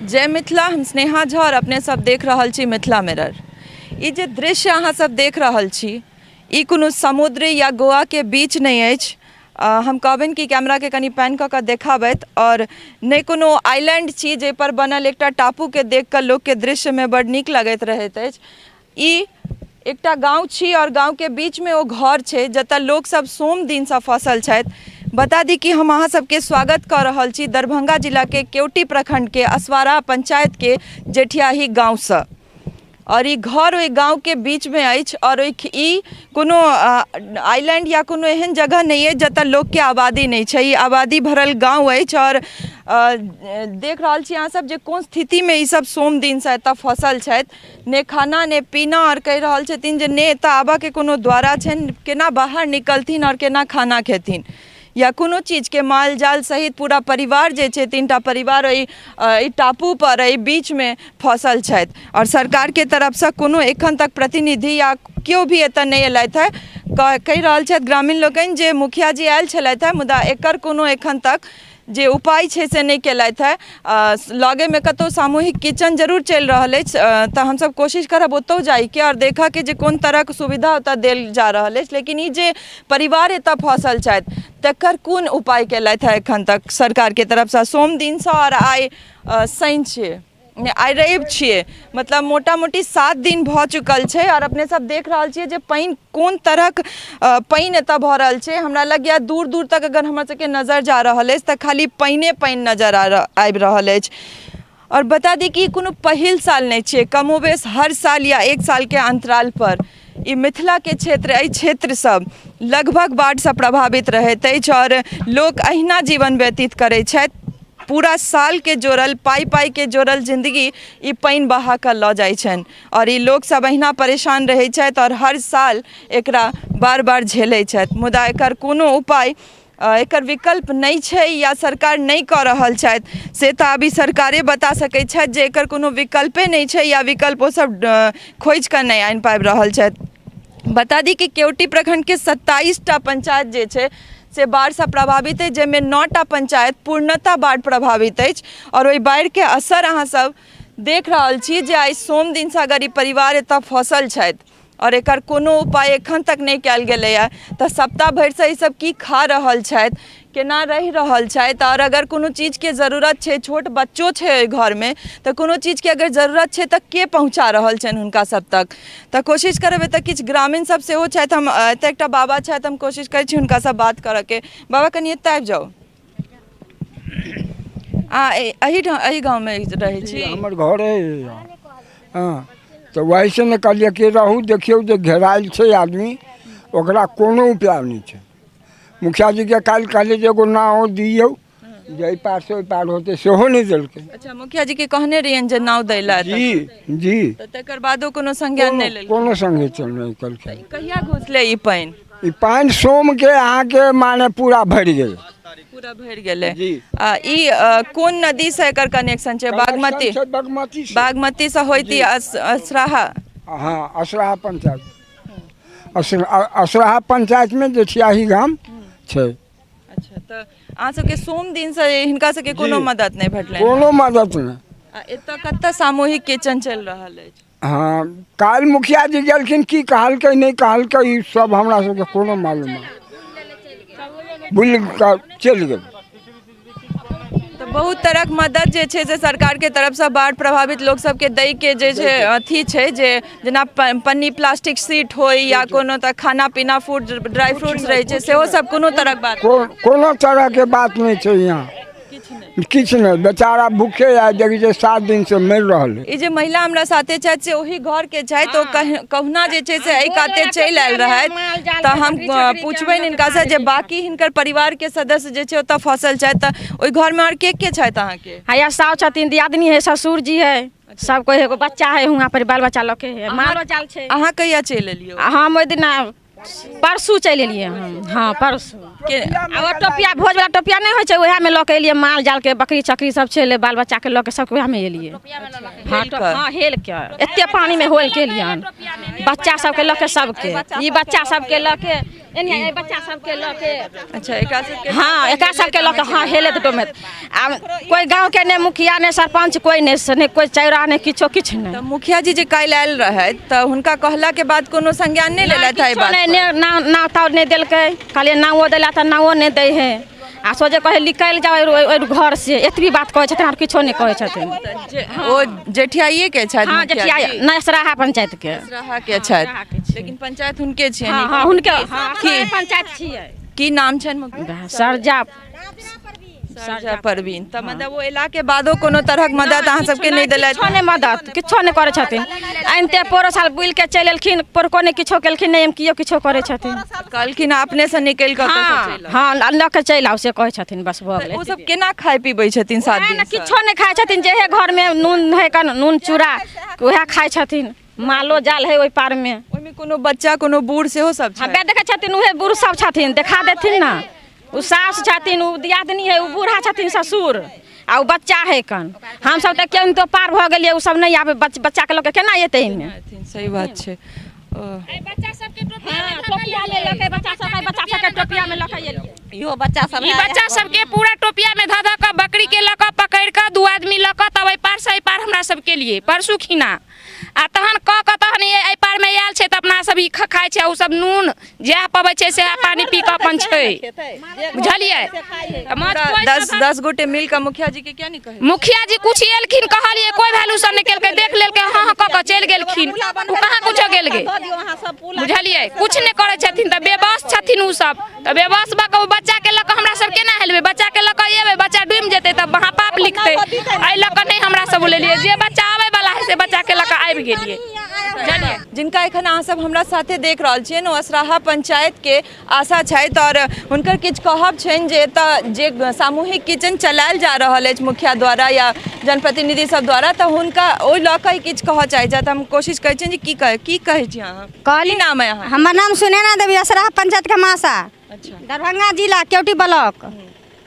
जय मिथिला। हम स्नेहा झा और अपने सब देख रहल छी मिथिला मिरर। ई जे दृश्य अहाँ सब देख रहल छी ई कोनो समुद्र या गोवा के बीच नहि अछि। हम कहबनि कि कैमराके कनि पैन कऽ कऽ देखाबथि। आओर नहि कोनो आइलैंड छी जाहिपर बनल एकटा टापूके देख कऽ लोकके दृश्यमे बड्ड नीक लगैत रहैत अछि। ई एकटा गाँव छी आओर गाँवके बीचमे ओ घर छै जतऽ लोकसब सोम दिनसँ फँसल छथि। बता दी कि हम अहाँ सबके स्वागत कऽ रहल छी दरभंगा जिलाके केवटी प्रखंडके असवारा पंचायतके जेठियाही गाँवसँ। आओर ई घर ओहि गाँवके बीचमे अछि आओर ओहि ई कोनो आइलैंड या कोनो एहन जगह नहि अछि जतऽ लोकके आबादी नहि छै। ई आबादी भरल गाँव अछि आओर देख रहल छी अहाँ सब जे कोन स्थितिमे ई सब सोम दिनसँ एतऽ फँसल छथि। ने खाना ने पीना, आओर कहि रहल छथिन जे ने एतऽ आबऽके कोनो द्वारा छनि, केना बाहर निकलथिन आओर केना खाना खेथिन या कोनो चीजके। माल जाल सहित पूरा परिवार जे छै, 3टा परिवार एहि टापूपर एहि बीचमे फँसल छथि। आओर सरकारके तरफसँ कोनो एखन तक प्रतिनिधि या केओ भी एतऽ नहि एलथि हँ। कहि रहल छथि ग्रामीण लोकनि जे मुखिया जी आयल छलथि हँ, मुदा एकर कोनो एखन तक जे उपाय छै से नहि केलथि हँ। लगेमे कतहु सामूहिक किचन जरूर चलि रहल अछि, तऽ हमसब कोशिश करब ओतहु जाइके आओर देखऽके जे कोन तरहक सुविधा ओतऽ देल जा रहल अछि। लेकिन ई जे परिवार एतऽ फँसल छथि तकर कोन उपाय केलथि हँ एखन तक सरकारके तरफसँ? सोम दिनसँ, आओर आइ शनि छियै, आइ रवि छियै, मतलब मोटा मोटी 7 दिन भऽ चुकल छै। आओर अपने सब देख रहल छियै जे पानि कोन तरहक पानि एतऽ भऽ रहल छै। हमरा लगैए दूर दूर तक अगर हमर सबके नजर जा रहल अछि तऽ खाली पानिए पानि नजर आबि रहल अछि। आओर बता दी कि कोनो पहिल साल नहि छियै, कमोबेश हर साल या एक सालके अन्तरालपर ई मिथिलाके क्षेत्र, एहि क्षेत्र सब लगभग बाढ़िसँ प्रभावित रहैत अछि आओर लोक अहिना जीवन व्यतीत करै छथि। पूरा सालके जोड़ल पाइ पाइके जोड़ल जिन्दगी ई पानि बहा कऽ लऽ जाइ छनि आओर ई लोकसब अहिना परेशान रहै छथि आओर हर साल एकरा बार बार झेलै छथि। मुदा एकर कोनो उपाय, एकर विकल्प नहि छै या सरकार नहि कऽ रहल छथि, से तऽ अभी सरकारे बता सकै छथि जे एकर कोनो विकल्पे नहि छै या विकल्प ओसब खोजि कऽ नहि आनि पाबि रहल छथि। बता दी कि केवटी प्रखंडके 27टा पंचायत जे छै से बाढ़िसँ प्रभावित अछि, जाहिमे 9टा पंचायत पूर्णतः बाढ़ि प्रभावित अछि। आओर ओहि बाढ़िके असर अहाँ सब देख रहल छी जे आइ सोम दिनसँ अगर ई परिवार एतऽ फँसल छथि आओर एकर कोनो उपाय एखन तक नहि कयल गेलैए तऽ सप्ताह भरिसँ ई सब की खा रहल छथि, केना रहि रहल छथि? आओर अगर कोनो चीजके जरूरत छै, छोट बच्चो छै ओहि घरमे, तऽ कोनो चीजके अगर जरूरत छै तऽ के पहुँचा रहल छनि हुनका सब तक? तऽ कोशिश करब, एतऽ किछु ग्रामीण सब सेहो छथि। हम एतऽ एकटा बाबा छथि, हम कोशिश करै छी हुनकासँ बात करऽके। बाबा, कनि एतऽ आबि जाउ। आ एहि एहि गाँवमे रहै छी? हमर घर है। हँ, तऽ वएहसँ ने कहलियै कि रहू, देखियौ जे घेरायल छै आदमी, ओकरा कोनो उपाय नहि छै। मुखिया जीके काल्हि कहलियै जे एगो नाव दियौ जे एहि पारसँ ओहि पार होतै, सेहो नहि देलकै। अच्छा, मुखिया जी के कहने रहियनि जे नाव दै लए? जी जी। तऽ तकर बादो कोनो संज्ञान नहि लेलकै? कोनो संज्ञान नहि केलकै। कहिया घुसलै ई पानि? ई पानि सोमके अहाँके माने पूरा भरि गेल। पूरा भरि गेलै जी। आ ई कोन नदी से एकर कनेक्शन छै? बागमती? छै, बागमती से। बागमती से होइत ई असराहा। हँ, असराहा पंचायत, असराहा पंचायतमे जे छियाही गाम छै। अच्छा, तऽ अहाँ सबके सोम दिनसँ हिनका सबके कोनो मदद नहि भेटलनि? कोनो मदद नहि। आ एतऽ कतऽ सामूहिक किचन चलि रहल अछि? हँ, काल्हि मुखिया जी गेलखिन, की कहलकै नहि कहलकै ई सब हमरा सबके कोनो मालूम नहि, बुलि कऽ चलि गेल। तऽ बहुत तरहक मदद जे छै से सरकारके तरफसँ बाढ़ि प्रभावित लोक सबके दैके जे छै अथी छै, जे जेना पन्नी प्लास्टिक सीट होइ या कोनो तऽ खाना पीना फूड ड्राई फ्रूट्स रहै छै, सेहो सब कोनो तरहक बात? कोनो तरहके बात नहि छै यहाँ, किछु नहि। बेचारा भूखे आइ देखै छै 7 दिनसँ मरि रहल है। ई जे महिला हमरा साथे छथि से ओही घरके छथि। ओ कहुना जे छै से एहि काते चलि आयल रहथि, तऽ हम पुछबनि हिनकासँ जे बाँकी हिनकर परिवारके सदस्य जे छै ओतऽ फँसल छथि, तऽ ओहि घरमे आओर के के छथि अहाँके? हैया साउ छथिन, दियादनी है, ससुर जी है, सब कोइ। एगो बच्चा है हुआँ पर, बाल बच्चा लऽ के है, मालो जाल छै। अहाँ कहिया चलि एलियै? आ हम ओहि दिना परसू चलि एलियै हम। हँ, परसू के आ ओ टोपिया, भोज वाला टोपिया नहि होइ छै, उएहमे लऽ के एलियै। माल जाल के, बकरी चकरी सब छै, बाल बच्चा के लऽ के सबके उएहमे एलियै। हँ। हेल कऽ? हँ, हेल के, एते पानी मे होल के एलियन, बच्चा सबके लऽ के, सबके, ई बच्चा सबके लऽ के। एने एहि बच्चा सबके लऽ के। अच्छा, एकरा सबके? हँ, एकरा सबके लऽ के। हँ, हेलैत डुमैत। आब कोइ गाँवके नहि मुखिया, नहि सरपञ्च, कोइ नहि से नहि कोइ चौरा, नहि किछो, किछु नहि। तऽ मुखिया जी जे काल्हि आयल रहथि, तऽ हुनका कहला के बाद कोनो संज्ञान नहि लेलथि एहि किछो बात? नहि, नहि नाव, नाव ताव नहि देलकै। कहलियै नावो दैला तऽ नावो नहि दै है। आ सोझे कहै निकलि जाउ ओहि ओहि घर से। एतबी बात कहै छथिन, आर किछो नहि कहै छथिन। ओ जेठियाइए के छथि? हँ। मुखिया जेठिया जी? नहि, सराहा पंचायतके। सराहा के छथि? सराहाके छियै। लेकिन पंचायत हुनके छियनि? हँ, हुनके, हँ। की पंचायत छियै। की नाम छनि मुखिया? सरजा। सरजा परवीन। तऽ मतलब ओ एला के बादो कोनो तरहक मदद अहाँ सबके नहि देलथि? किछो नहि मदद, किछो नहि करै छथिन। आनिते पोरो साल बुलि के चलि एलखिन, पोरको नहि किछो केलखिन, नहि एहिमे केओ किछो करै छथिन। कहलखिन अपने से निकलि कऽ ओतऽ से चलि आउ। हँ, लऽ के चलि आउ से कहै छथिन, बस भऽ गेलै। ओ सब केना खाइ पीबै छथिन 7 नहि दिन? ने किछो नहि खाइ छथिन। जेहे घरमे नून है कन, नून चूड़ा उएह खाइ छथिन। मालो जाल है ओहि पारमे। ओहिमे कोनो बच्चा, कोनो बूढ़ सेहो सब हँ छै? बे देखै छथिन, उहे बूढ़ सब छथिन। देखा देथिन ने। ओ सास छथिन, ओ दियादनी है, ओ बूढ़ा छथिन ससुर आ ओ बच्चा है कन। हमसब तऽ केहन पार भऽ गेलियै, ओ सब नहि आबै। बच्चाके लऽ के केना एतै एहिमे? सही बात छै ओ। बच्चा सबके टोपिया में धऽ टोपिया में लऽ के, बच्चा सबके टोपिया में लऽ के एलियै। इहो बच्चा सब ई बच्चा सबके पूरा टोपिया में धऽ धऽ कऽ, बकरी के लऽ कऽ, पकड़ि कऽ, दू आदमी लऽ कऽ, तब एहि पार से एहि पार हमरा सबके लिए परसू खिना। आ तहन कऽ कऽ तहन एहि पार मे आयल छै। तऽ अपना सब ई खाइ छै, ओ सब नून जएह पबै छै सएह पानि पी कऽ अपन छै, बुझलियै? तऽ माछ पूरा कोइ 10 10 गोटे मिल कऽ मुखिया जी के किया नहि कहै? मुखिया जी कुछ एलखिन, कहलियै, कोइ वैल्यूशन नहि केलकै। देख लेलकै, हँ हँ कऽ कऽ चलि गेलखिन। ओ कहाँ कुछो गेल गे, बुझलियै? कुछ नहि करै छथिन तऽ बेबस छथिन ओ सब। तऽ बेबस भऽ कऽ ओ बच्चाके लऽ कऽ हमरा सब केना हेलबै? बच्चाके लऽ कऽ एबै, बच्चा डूबि जेतै तऽ महापाप लिखतै। एहि लऽ कऽ नहि हमरा सब लेलियै। जे बच्चा आबै वाला है से बच्चाके लऽ कऽ आबि गेलियै, बुझलियै? जिनका एखन अहाँ सब हमरा साथे देख रहल छियनि, ओ असराहा पंचायत के आशा छथि आओर हुनकर किछु कहब छनि जे एतऽ जे सामूहिक किचन चलायल जा रहल अछि मुखिया द्वारा या जनप्रतिनिधि सब द्वारा, तऽ हुनका ओहि लऽ कऽ किछु कहऽ चाहै छथि। हम कोशिश करै छियनि जे की कहै छी अहाँ? कहली। की नाम है अहाँ? हमर नाम सुनैना देवी, असराहा पंचायत के मासा। दरभंगा जिला, केवटी ब्लॉक।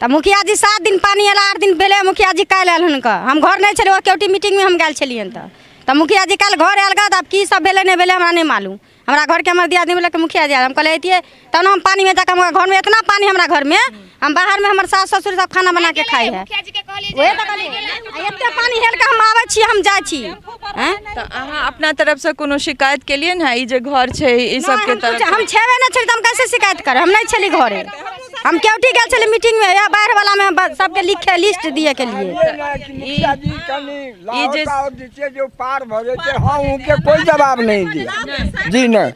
तऽ मुखिया जी 7 दिन पानी एला, 8 दिन भेलै। मुखिया जी काल्हि आयल हुनकर। हम घर नहि छलियै, केवटी मीटिंगमे हम गेल छलियनि। तऽ मुखिया जी काल्हि घर आयल गऽ। तऽ आब की सब भेलै, नहि भेलै, हमरा नहि मालूम। हमरा घरके हमर दियादनी बोललक मुखिया जी आयल। हम कहलियै अइतियै तब ने हम पानीमे जाकऽ। हमरा घरमे इतना पानी, हमरा घरमे, हम बाहरमे, हमर सास ससुर सब खाना बना के खाइ है। मुखिया जी के कहलियै। वएह तऽ कहलियै, आ एते पानी हेल कऽ हम आबै छी, हम जाइ छी आँय? तऽ अहाँ अपना तरफसँ कोनो शिकायत केलियै ने, ई जे घर छै ई सबके नहि, हम तरफ? हम छेबे नहि छली तऽ हम कैसे शिकायत करब? हम नहि छली घरे, हम केवटी गेल छली मीटिंग में या बाढ़ि वाला में सबके लिखे लिस्ट दिए के लिए। मुखिया जी कनी लाओ ताओ दीजिए जो पार भऽ जेतै। हाँ, उनके कोई जवाब नहीं दिया जी, नहीं,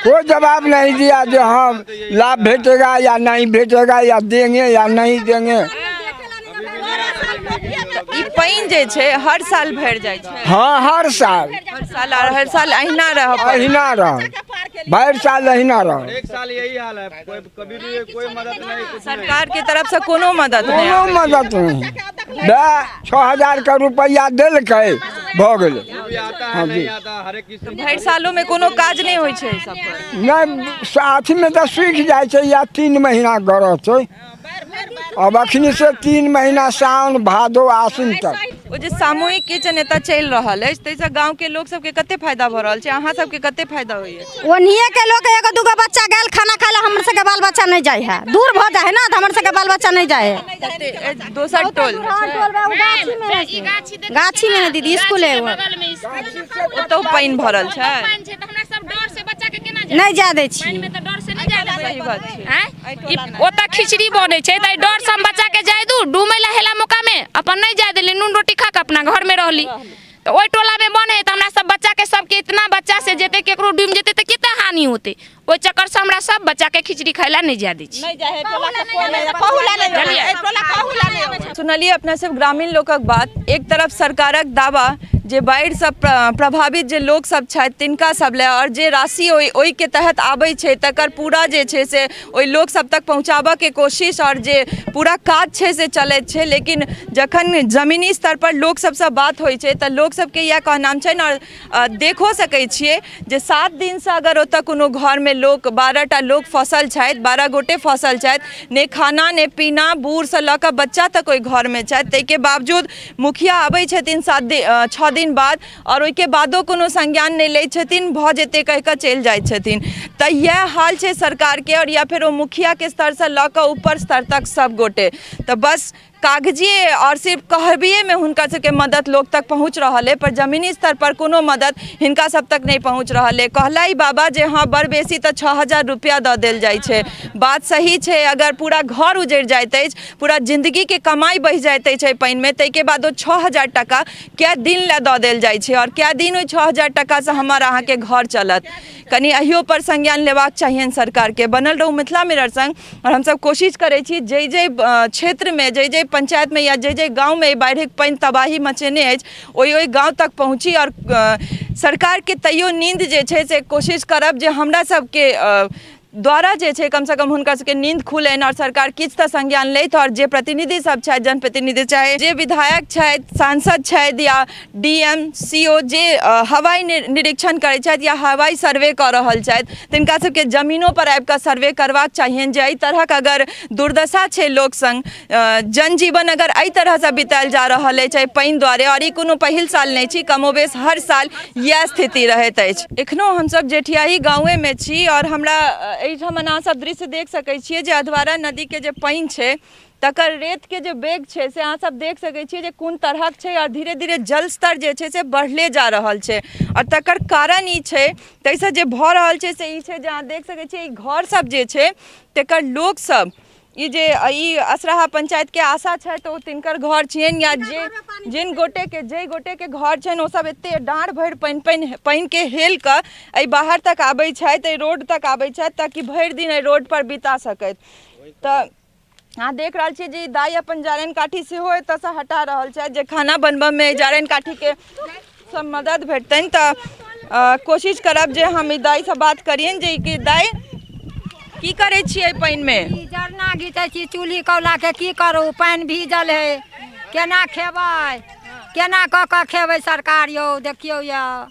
कोई जवाब नहीं दिया जो हाँ लाभ भेटेगा या नहीं भेटेगा या देंगे या नहीं देंगे। ई पानि जे छै हर साल भरि जाइ छै? हाँ, हर साल। हर साल, आर हर साल अहिना रहऽ पड़ै? अहिना रह, भरि साल अहिना रह। एक साल यही हाल है, कोई कभी भी कोई मदद नहीं, कुछ नहीं। सरकार के तरफ से कोनो मदद नहि? कोनो मदद नहीं। बे 6000 के रुपैआ देलकै, भऽ गेलै। भी आता है हाँ जी। नहीं आता हर एक किसी। भरि सालों में कोनो काज नहि होइ छै एहि सब पर? नहि, अथीमे तऽ सुखि जाइ छै या 3 महीना गरह छै। अब अखनी से 3 महीना, सावन, भादो, आश्विन तक। ओ जे सामूहिक किचन एतऽ चलि रहल अछि, ताहिसँ गाँवके लोक सबके कते फायदा भऽ रहल छै? अहाँ सबके कते फायदा होइया? ओनहिए के लोग एगो दूगो बच्चा गेल खाना खाय ला। हमर सबके बाल बच्चा नहीं जाइ है। दूर भऽ जाइ है ना, तऽ हमर सबके बाल बच्चा नहीं जाइ है। कते दोसर टोल मे हाँ, छै? टोल में, ओ गाछी में है ई गाछी देखै गाछी में है दीदी, स्कूल है वो। बगल में स्कूल। ओतौ पानि भरल छै? पानि छै तऽ हमरा सब डर से बच्चा के केना जाय? नहीं जाय दै छी। पानि में तऽ डर से नहि जाय देबै। सही बात छै। आँय? ई ओतऽ खिचड़ी बनै छै तऽ एहि डर से हम बच्चा के जाय दू डूमै ला हेला मौका में अपन नहि जाय देली। नून रोटी खा कऽ अपना घर में रहली। तऽ ओहि टोला में बने तऽ हमरा सब बच्चा के सबके इतना बच्चा से जेतै, केकरो डूमि जेतै तऽ कते हानि होतै। ओहि चक्कर से हमरा सब बच्चा के खिचड़ी खाय ला नहि जाय दै छी। सुनलिए अपना सब ग्रामीण लोकक बात। एक तरफ सरकारक दावा जे बाढ़िसँ प्रभावित जे लोक सब छथि तिनका सब लए आओर जे राशि ओहिके तहत आबै छै तकर पूरा जे छै से ओहि लोक सब तक पहुँचाबऽके कोशिश आओर जे पूरा काज छै से चलैत छै, लेकिन जखन जमीनी स्तर पर लोक सबसँ बात होइ छै तऽ लोक सबके इएह कहनाम छनि आओर देखो सकै छियै जे 7 दिनसँ अगर ओतऽ कोनो घरमे घरमे लोक 12टा लोक फँसल छथि, 12 गोटे फँसल छथि, ने खाना ने पीना, बूढ़सँ लऽ कऽ बच्चा तक ओहि घरमे छथि। ताहिके बावजूद मुखिया अबै छथिन 7 दिन 6 दिन बाद आओर ओहिके बादो कोनो संज्ञान नहि लै छथिन, भऽ जेतै कहि कऽ चलि जाइ छथिन। तऽ इएह हाल छै सरकारके आओर या फेर ओ मुखियाके स्तरसँ लऽ कऽ ऊपर स्तर तक सब गोटे तऽ बस कागजी आओर सिर्फ कहबिएमे हुनका सबके मदद लोक तक पहुँच रहल अइ, पर जमीनी स्तरपर कोनो मदद हिनका सब तक नहि पहुँच रहल अइ। कहला ई बाबा जे हँ बड़ बेसी तऽ 6000 रुपैआ दऽ देल जाइ छै। बात सही छै, अगर पूरा घर उजड़ि जाइत अछि, पूरा जिन्दगीके कमाइ बहि जाइत अछि एहि पानिमे, ताहिके बाद ओ 6000 टाका कए दिन लए दऽ देल जाइ छै आओर कए दिन ओहि 6000 टाकासँ हमर अहाँके घर चलत? कनि अहियोपर संज्ञान लेबाक चाहियनि सरकारके। बनल रहू मिथिला मिरर सङ्ग आओर हमसब कोशिश करै छी जाहि जाहि क्षेत्रमे, जाहि जाहि पञ्चायतमे या जाहि जाहि गाँवमे एहि बाढ़िक पानि तबाही मचेने अछि, ओहि ओहि गाँव तक पहुँची आओर सरकारके तैयो नींद जे छै से कोशिश करब जे हमरा सबके द्वारा जे छै कमसँ कम हुनका सबके नींद खुलनि आओर सरकार किछु तऽ संज्ञान लैथ। आओर जे प्रतिनिधि सब छथि, जनप्रतिनिधि, चाहे जे विधायक छथि, सांसद छथि या डी एम सी ओ, जे हवाई निरीक्षण करै छथि या हवाई सर्वे कऽ रहल छथि, तिनका सबके जमीनोपर आबि कऽ सर्वे करबाक चाहियनि जे एहि तरहक अगर दुर्दशा छै लोक सङ्ग, जनजीवन अगर एहि तरहसँ बितायल जा रहल अछि एहि पानि दुआरे, आओर ई कोनो पहिल साल नहि छी, कमोबेश हर साल इएह स्थिति रहैत अछि। एखनो हमसब जेठियाही गाँवेमे छी आओर हमरा एहिठाम अहाँ सब दृश्य देख सकै छियै जे अधवारा नदीके जे पानि छै तकर रेतके जे वेग छै से अहाँ सब देख सकै छियै जे कोन तरहक छै आओर धीरे धीरे जल स्तर जे छै से बढ़ले जा रहल छै। आओर तकर कारण ई छै, ताहिसँ जे भऽ रहल छै से ई छै जे अहाँ देख सकै छियै ई घर सब जे छै तकर लोकसब, ई जे ई असराहा पंचायतके आशा छथि ओ तिनकर घर छियनि या जे जिन गोटेके जाहि गोटेके घर छनि ओ सब एते डाँड़ भरि पानि पानि पानिके हेल कऽ एहि बाहर तक आबै छथि, एहि रोड तक आबै छथि ताकि भरि दिन एहि रोडपर बिता सकथि। तऽ अहाँ देख रहल छियै जे ई दाइ अपन जारनि काठी सेहो एतऽसँ हटा रहल छथि जे खाना बनबऽमे एहि जारनि काठीके सब मदद भेटतनि। तऽ कोशिश करब जे हम ई दाइसँ बात करियनि जे कि दाइ की करै छियै पानिमे? जरना घीचै छी चूल्ही कौलाके, की करू, पानि भीजल है, केना खेबै, केना कऽ कऽ खेबै? सरकार यौ, देखियौ यऽ,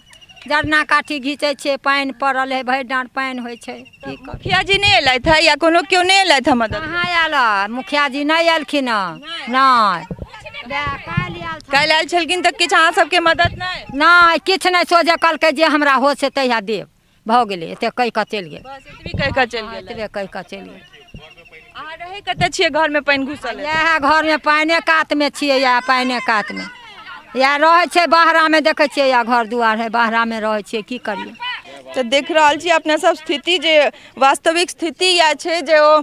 जरना काठी घीचै छियै, पानि पड़ल है, भरि डाँड़ पानि होइ छै, की करू? मुखिया जी नहि एलथि है या कोनो केओ नहि एलथि है मदद? कहाँ आयल है? मुखिया जी नहि एलखिन हँ, नहि। काल्हि आयल छलखिन तऽ किछु अहाँ सबके मदद नहि? नहि, किछु नहि। सोझे कहलकै जे हमरा हो से तहिया देब, भऽ गेलै, एते कहि कऽ चलि गेल। बस एतबी कहि कऽ चलि गेल? एतबे कहि कऽ चलि गेल। अहाँ रहै कतऽ छियै? घरमे पानि घुसल है? इएह घरमे पानिए कातमे छियै, इएह पानिए कातमे इएह रहै छै। बहरामे देखै छियै, इएह घर दुआर है, बहरामे रहै छियै, की करियै? तऽ देख रहल छी अपने सब स्थिति जे वास्तविक स्थिति इएह छै जे ओ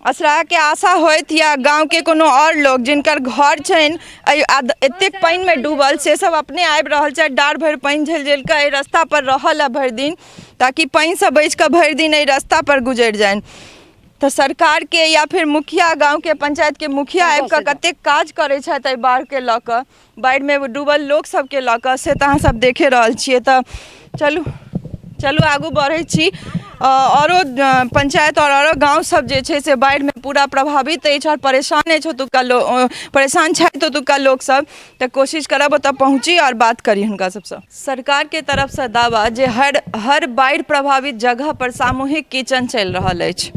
असराके आशा होइत या गाँवके कोनो आओर लोक जिनकर घर छनि एहि एतेक पानिमे डूबल, से सब अपने आबि रहल छथि, डाँड़ भरि पानि झेल झेल कऽ एहि रस्तापर रहल हँ भरि दिन ताकि पानिसँ बचि कऽ भरि दिन एहि रस्तापर गुजरि जानि। तऽ सरकारके या फिर मुखिया, गाँवके पंचायतके मुखिया आबि कऽ कतेक काज करै छथि एहि बाढ़िके लऽ कऽ, बाढ़िमे डूबल लोक सबके लऽ कऽ, से तऽ अहाँ सब देखे रहल छियै। तऽ चलू चलू आगू बढ़ै छी। औरो पंचायत आओर औरो गाँव सब जे छै से बाढ़िमे पूरा प्रभावित अछि आओर परेशान अछि ओतुका लोक, परेशान छथि ओतुका लोकसब। तऽ कोशिश करब ओतऽ पहुँची आओर बात करी हुनका सबसँ। सरकारके तरफसँ दावा जे हर हर बाढ़ि प्रभावित जगहपर सामूहिक किचन चलि रहल अछि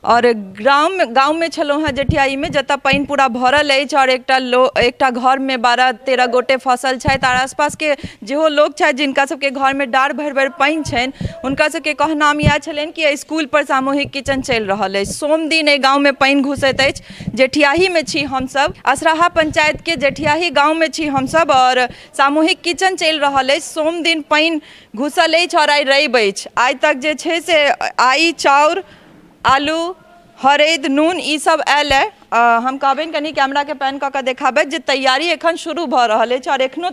आओर ग्राम गाँवमे छलहुँ हेँ जेठियाहीमे, जतऽ पानि पूरा भरल अछि आओर एकटा लो एकटा घरमे 12-13 गोटे फँसल छथि आओर आसपासके जेहो लोक छथि जिनका सबके घरमे डाँड़ भरि भरि पानि छनि, हुनका सबके कहनाम इएह छलनि कि इसकुलपर सामूहिक किचन चलि रहल अछि। सोम दिन एहि गाँवमे पानि घुसैत अछि। जेठियाहीमे छी हमसब, असराहा पंचायतके जेठियाही गाँवमे छी हमसब आओर सामूहिक किचन चलि रहल अछि। सोम दिन पानि घुसल अछि आओर आइ रवि अछि। आइ तक जे छै से आइ चाउर, आलू, हरैद, नून ई सब आयल अइ। हम कहबनि कनि कैमराके पैन कऽ कऽ देखाबथि जे तैयारी एखन शुरू भऽ रहल अछि आओर एखनो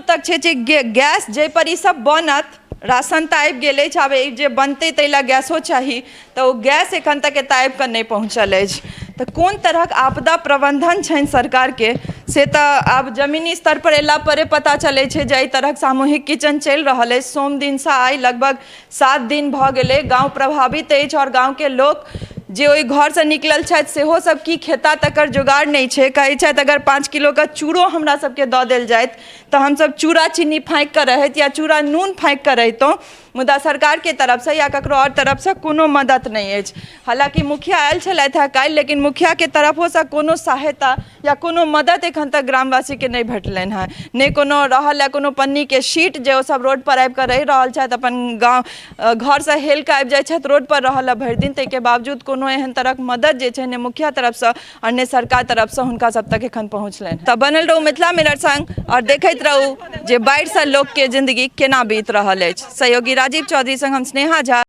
तक छै जे गैस जाहिपर ई सब बनत, राशन तऽ आबि गेल अछि, आब ई जे बनतै ताहि लए गैसो चाही, तऽ ओ गैस एखन तक एतऽ आबि कऽ नहि पहुँचल अछि। तऽ कोन तरहक आपदा प्रबन्धन छनि सरकारके से तऽ आब जमीनी स्तरपर अयला परे पता चलै छै जे एहि तरहक सामूहिक किचन चलि रहल अछि। सोम दिनसँ आइ लगभग 7 दिन भऽ गेलै, गाँव प्रभावित अछि आओर गाँवके लोक जे ओहि घरसँ निकलल छथि सेहो सब की खेता तकर जोगाड़ नहि छै। कहै छथि अगर 5 किलोके चूड़ो हमरा सबके दऽ देल जाइत तऽ हमसब चूड़ा चीनी फाँकि कऽ रहैत या चूड़ा नून फाँकि कऽ रहितहुँ, मुदा सरकारके तरफसँ या ककरो आओर तरफसँ कोनो मदति नहि अछि। हालाँकि मुखिया आयल छलथि हेँ काल्हि, लेकिन मुखियाके तरफोसँ कोनो सहायता या कोनो मदति एखन तक ग्रामवासीके नहि भेटलनि हेँ। नहि कोनो रहल हँ कोनो पन्नीके शीट जे ओसभ रोडपर आबि कऽ रहि रहल छथि, अपन गाँव घरसँ हेल कऽ आबि जाइ छथि, रोडपर रहल हँ भरि दिन, ताहिके बावजूद कोनो एहन तरहक मदति जे छै नहि मुखिया तरफसँ आओर नहि सरकार तरफसँ हुनका सब तक एखन पहुँचलनि। तऽ बनल रहू मिथिला मिरर संग आओर देखैत रहू जे बाढ़िसँ लोकके जिंदगी केना बीत रहल अछि। सहयोगी राजीव चौधरी संग हम स्नेहा झा।